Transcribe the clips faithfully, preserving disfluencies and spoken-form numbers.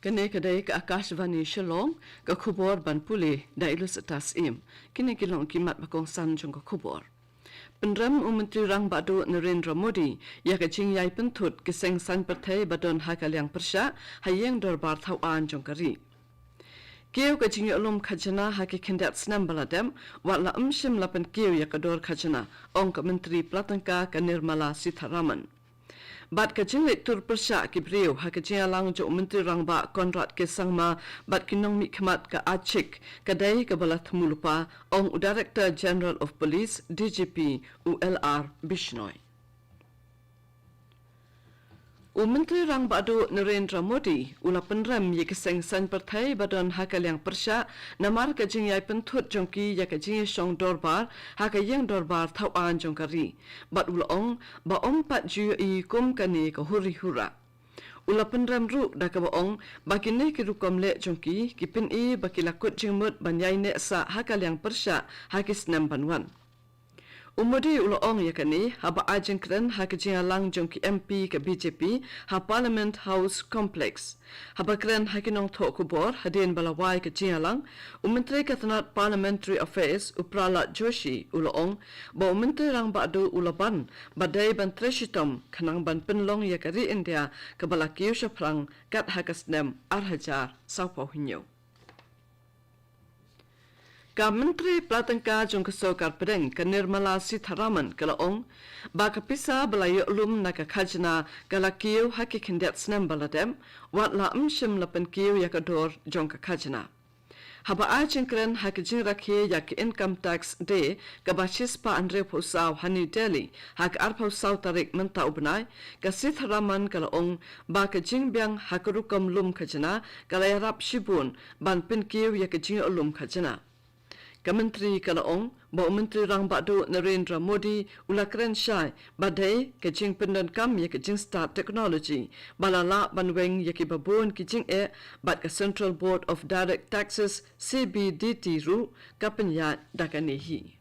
Kane ka dei ka Akashvani Shillong, ka khubor ban pule da i Lusata Syiem. Kine ki long ki mat ba kongsan jong ka khubor. Pynrem u Myntri Rangbah Duh Narendra Modi ïa ka jingïai pynthut ki seng saiñ pyrthei ba don ha ka liang pyrshah ha ïing dorbar thaw aiñ jong ka ri. Kiew ka jingïohlum khajna ha ki khyndiat snem ba la dep, wat la ym shym la pynkiew ïa ka dor khajna, ong ka Myntri Pla Tyngka ka Nirmala Sitharaman. Bad ka jingleit tur pyrshah ki briew ha ka jingïalang jong u Myntri Rangbah Conrad K Sangma bad ki nongmihkhmat ka ACHIK, ka dei kaba la thmu lypa, ong u Director General of Police, D G P, u L R Bishnoi. U Myntri Rangbah Duh Narendra Modi u la pynrem ïa ki seng saiñ pyrthei ba don ha ka liang pyrshah namar ka jingïai pynthut jong ki ïa ka jingïashong dorbar ha ka ïing dorbar thaw aiñ jong ka ri. Bad u la ong ba ym pat ju ïohi kum kane ka huri hura. U la pynrem ruh da kaba ong ba kine ki rukom leh jong ki ki pyni ba ki la kut jingmut ban ïai neh sah ha ka liang pyrshah ha ki snem ban wan. U Modi u la ong ïa kane haba ai jingkren ha ka jingïalang jong ki M P ka B J P ha Parliament House Complex. Haba kren ha ki nongthoh khubor hadien ba la wai ka jingïalang, u Myntri ka tnat Parliamentary Affairs u Prahlad Joshi u la ong ba u Myntri Rangbah Duh u la ban ba dei ban trei shitom khnang ban pynlong ïa ka ri India kaba la kiew shaphrang kat ha ka snem ar hajar sawphew hynñiew. Ka Myntri Pla Tyngka jong ka Sorkar Pdeng ka Nirmala Sitharaman ka la ong ba ka pisa ba la ïohlum na ka khajna ka la kiew ha ki khyndiat snem ba la dep, wat la ym shym la pynkiew ïa ka dor jong ka khajna. Haba ai jingkren ha ka jingrakhe ïa ka Income Tax Day kaba shispah hynriewphew saw ha New Delhi ha ka arphew saw tarik mynta u bnai, ka Sitharaman ka la ong ba ka jingbiang ha ka rukom lum khajna ka la ïarap shibun ban pynkiew ïa ka jingïohlum khajna. Ka Myntri ka la ong ba u Myntri Rangbah Duh Narendra Modi u la kren shai ba dei ka jingpyndonkam ïa ka jingstad technology ba la lah ban weng ïa kiba bun ki jingeh, bad ka Central Board of Direct Taxes, C B D T, ruh ka pynïaid da kane hi.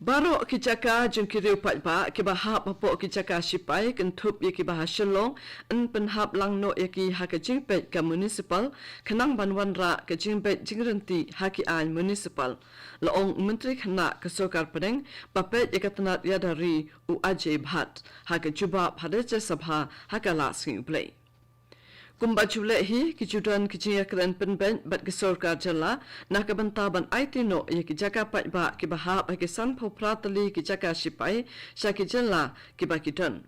Baroh ki jaka jong ki riew paidbah kiba hap hapoh ki jaka shipai kynthup ïa kiba ha Shillong yn pynhap lang noh ïa ki ha ka jingpeit ka municipal khnang ban wanrah ka jingbeit jingryntih ha ki aiñ municipal, la ong u Myntri Khynnah ka Sorkar Pdeng ba peit ïa ka tnat ïada ri, u Ajay Bhatt, ha ka jubab ha Rajya Sabha ha ka Laisngi U Blei. Kumba ju leh hi, ki ju don ki jingïakren pynbeit bad ki sorkar jylla na ka bynta ban aiti noh ïa ki jaka paidbah kiba hap ha ki sanphew phra tylli ki jaka shipai sha ki jylla kiba ki don.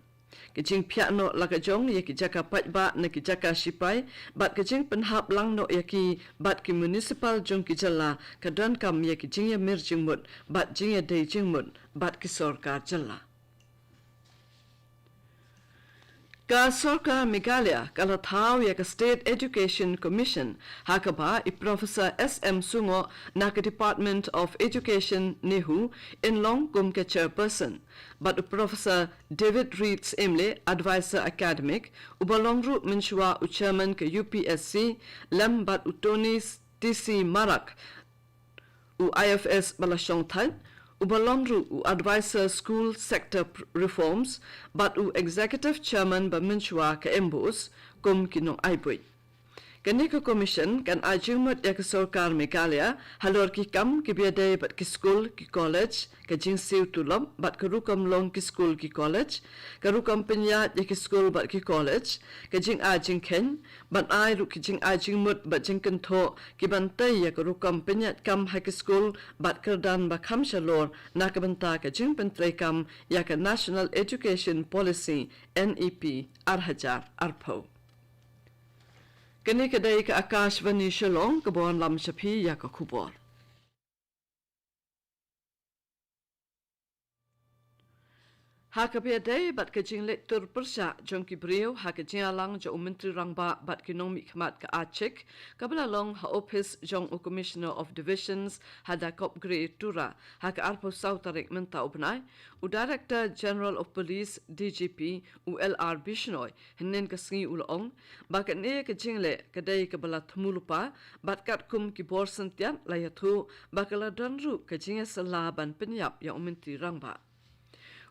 Ki jingphiah noh la ka jong ïa ki jaka paidbah na ki jaka shipai bad ka jingpynhap lang noh ïa ki bad ki municipal jong ki jylla ka donkam ïa ki jingïamir jingmut bad jingïadei jingmut bad ki sorkar jylla. Ka Sorkar Meghalaya ka la thaw ïa ka State Education Commission, ha kaba i Professor S M Sungoh na ka Department of Education, NEHU, in long kum ka chairperson, bad u Professor David Reed Syiem, advisor academic, uba long ruh mynshuwa u chairman ka U P S C, lem bad u Tony T C Marak, u I F S ba la shong thait, uba long ruh u advisor school sector pr-, reforms, bad u executive chairman ba mynshuwa ka MBOSE, kum ki nongai buit. Kane ka commission kan ai jingmut ïa ka sorkar Meghalaya halor ki kam kiba ïadei bad ki skul, ki college, ka jingsiew tulop bad ka rukom long ki skul ki college, ka rukom pynïaid ïa ki skul bad ki college, ka jingai jingkheiñ, ban ai ruh ki jingai jingmut bad jingkynthoh kiban tei ïa ka rukom pynïaid kam ha ki skul bad kyrdan ba kham shalor na ka bynta ka jingpyntreikam ïa ka National Education Policy, N E P, ar hajar arphew. Kane ka dei ka Akashvani Shillong kaba wanlam sha phi ïa ka khubor. Ha kaba ïadei bad ka jingleit tur pyrshah jong ki briew ha ka jingïalang jong u Myntri Rangbah bad ki nongmihkhmat ka ACHIK, kaba la long ha ophis jong u Commissioner of Divisions ha Dakopgre, Tura, ha ka arphew saw tarik mynta u bnai, u Director General of Police, D G P, u L R Bishnoi, hynnin ka sngi u la ong ba kane ka jingleh ka dei kaba la thmu lypa, bad katkum ki bor syntiat la ïathuh ba ka la don ruh ka jingïasylla ban pynïap ïa u Myntri Rangbah.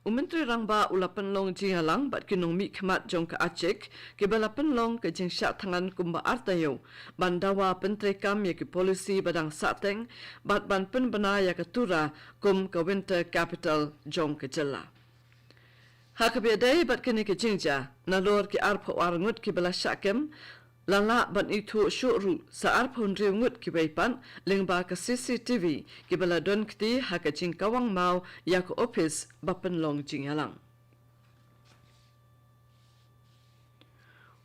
U Myntri Rangbah u la pynlong jingïalang bad ki nongmihkhmat jong ka ACHIK, kiba la pynlong ka jingshah thngan kumba ar taïew, ban dawa pyntreikam ïa ki policy ba dang sahteng, bad ban pynbna ïa ka Tura kum ka Winter Capital jong ka jylla. Ha kaba ïadei bad kane ka jingjia, nalor ki arphew ar ngut kiba la shah kem, la lah ban ithuh shuh ruh sa arphew hynriew ngut kiwei pat, lyngba ka C C T V, kiba la don kti ha ka jingkawang maw ïa ka ophis ba pynlong jingïalang.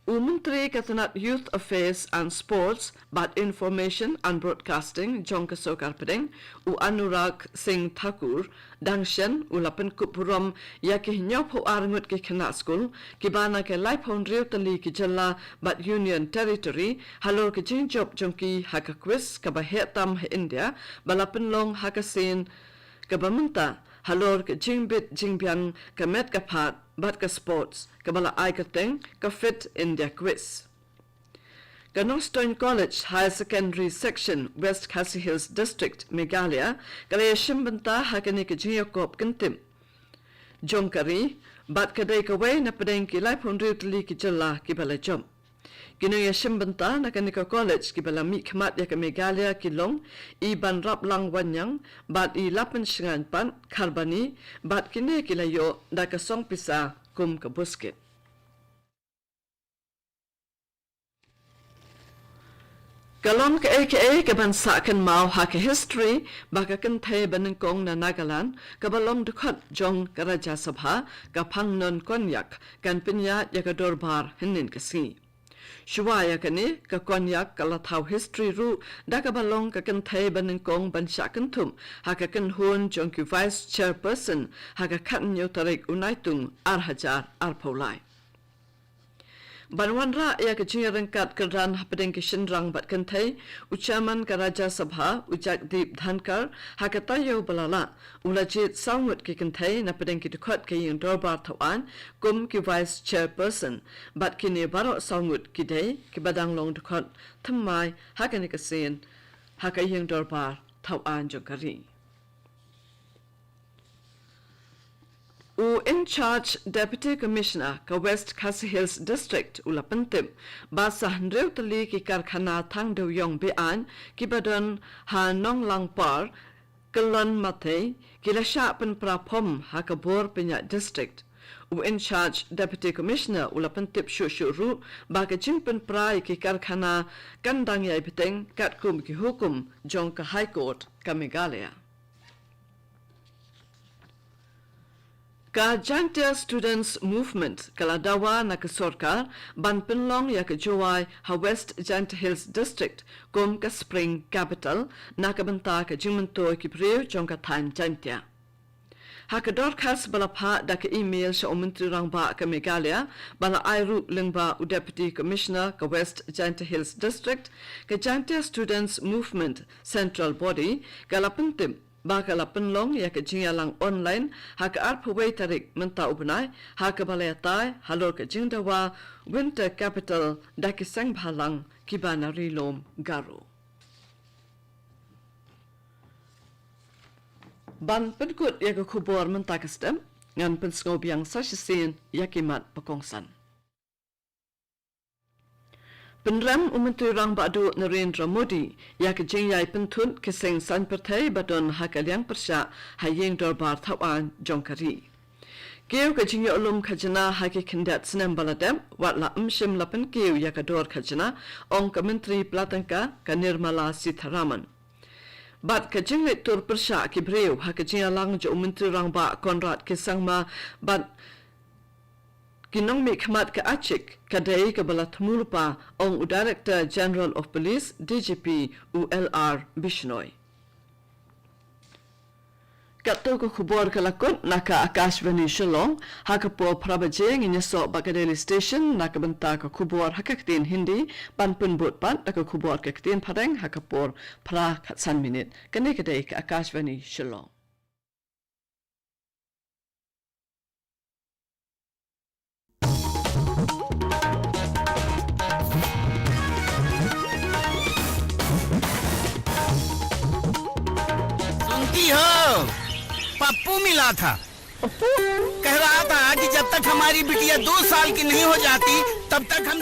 U Myntri ka tnat Youth Affairs and Sports bad Information and Broadcasting jong ka Sorkar Pdeng, u Anurag Singh Thakur, dang shen u la pynkup burom ïa ki hynñiewphew ar ngut ki khynnah skul, kiba na ki laiphew hynriew tylli ki jylla bad Union Territory, halor ka jingjop jong ki ha ka quiz kaba heh tam ha India, ba la pynlong ha ka sien kaba mynta, halor ka jingbit jingbiang ka met ka phad bad ka sports, kaba la ai kyrteng ka Fit India Quiz. Ka Nongstoiñ College Higher Secondary Section, West Khasi Hills District, Meghalaya, ka la ïashim bynta ha kane ka jingïakop kyntip jong ka ri, bad ka dei kawei na pdeng ki laiphew hynriew tylli ki jylla kiba la jop. Ki nongïashim bynta na kane ka college kiba la mihkhmat ïa ka Meghalaya ki long i Banraplang Wanniang, bad i Lapynshngaiñ pat Kharbani, bad kine ki la ïoh da ka song pisa kum ka buskit. Ka long kaei kaei kaban sah kynmaw ha ka history, ba ka kynthei banyngkong na Nagaland, kaba long dkhot jong ka Rajya Sabha, ka Phangnon Konyak, kan pynïaid ïa ka dorbar hynnin ka sngi. Shuwa ïa kane, ka Konyak ka la thaw history ruh, da kaba long ka kynthei banyngkong ban shah kynthup ha ka kynhun jong ki Vice Chairperson ha ka khathynñiew tarik u Naitung ar hajar arphew lai. Ban wanrah ïa ka jingïaryngkat kyrdan hapdeng ki shynrang bad kynthei, u Chairman ka Rajya Sabha, u Jagdeep Dhankhar, ha ka taïew ba la lah, u la jied saw ngut ki kynthei na pdeng ki dkhot ka ïing dorbar thaw aiñ, kum ki Vice Chairperson, bad kine baroh saw ngut ki dei kiba dang long dkhot thymmai ha kane ka sien ha ka ïing dorbar thaw aiñ jong ka ri. U in charge Deputy Commissioner ka West Khasi Hills District u la pyntip ba sa hynriew tylli ki karkhana thang dewïong be-aiñ kiba don ha Nonglangpar, Kyllon Mathei, ki la shah pynpra phom ha ka bor pynïaid district. U in charge Deputy Commissioner u la pyntip shuh shuh ruh ba ka jingpynpra ïa ki karkhana kan dang ïai bteng katkum ki hukum jong ka High Court ka Meghalaya. Ka Jaintia Students Movement ka la dawa na ka sorkar ban pynlong ïa ka Jowai ha West Jaintia Hills District kum ka Spring Capital na ka bynta ka jingmyntoi ki briew jong ka thaiñ Jaintia. Ha ka dorkhas ba la phah da ka email sha u Myntri Rangbah ka Meghalaya, ba la ai ruh lyngba u Deputy Commissioner ka West Jaintia Hills District, ka Jaintia Students Movement Central Body ka la pyntip ba ka la pynlong ïa ka jingïalang online ha ka arphew wei tarik mynta u bnai, ha kaba la ïatai halor ka jingdawa Winter Capital da ki seng bhalang kiba na Ri Lum Garo. Ban pynkut ïa ka khubor mynta ka step, ngan pynsngew biang sa shisien ïa ki mat ba kongsan. Pynrem u Myntri Rangbah Duh Narendra Modi ïa ka jingïai pynthut ki seng saiñ pyrthei ba don ha ka liang pyrshah ha ïing dorbar thaw aiñ jong ka ri. Kiew ka jingïoh lum khajna ha ki khyndiat snem ba la dep, wat la ym shym la pynkiew ïa ka dor khajna, ong ka Myntri Pla Tyngka ka Nirmala Sitharaman. Bad ka jingleit tur pyrshah ki briew ha ka jingïalang jong u Myntri Rangbah Conrad K Sangma bad ki nongmihkhmat ka ACHIK ka dei kaba la thmu lypa, ong u Director General of Police, D G P, u L R Bishnoi. Katto ka khubor ka la kut na ka Akashvani Shillong, ha ka por phra baje ngin ïasoh bad ka Delhi Station na ka bynta ka khubor ha ka ktien Hindi, ban pynbud pat da ka khubor ka ktien Phareng ha ka por phra khatsan minit. Kane ka dei ka Akashvani Shillong. सुनती हो, पप्पू मिला था। कह रहा था कि जब तक हमारी बिटिया दो साल की नहीं हो जाती, तब तक हम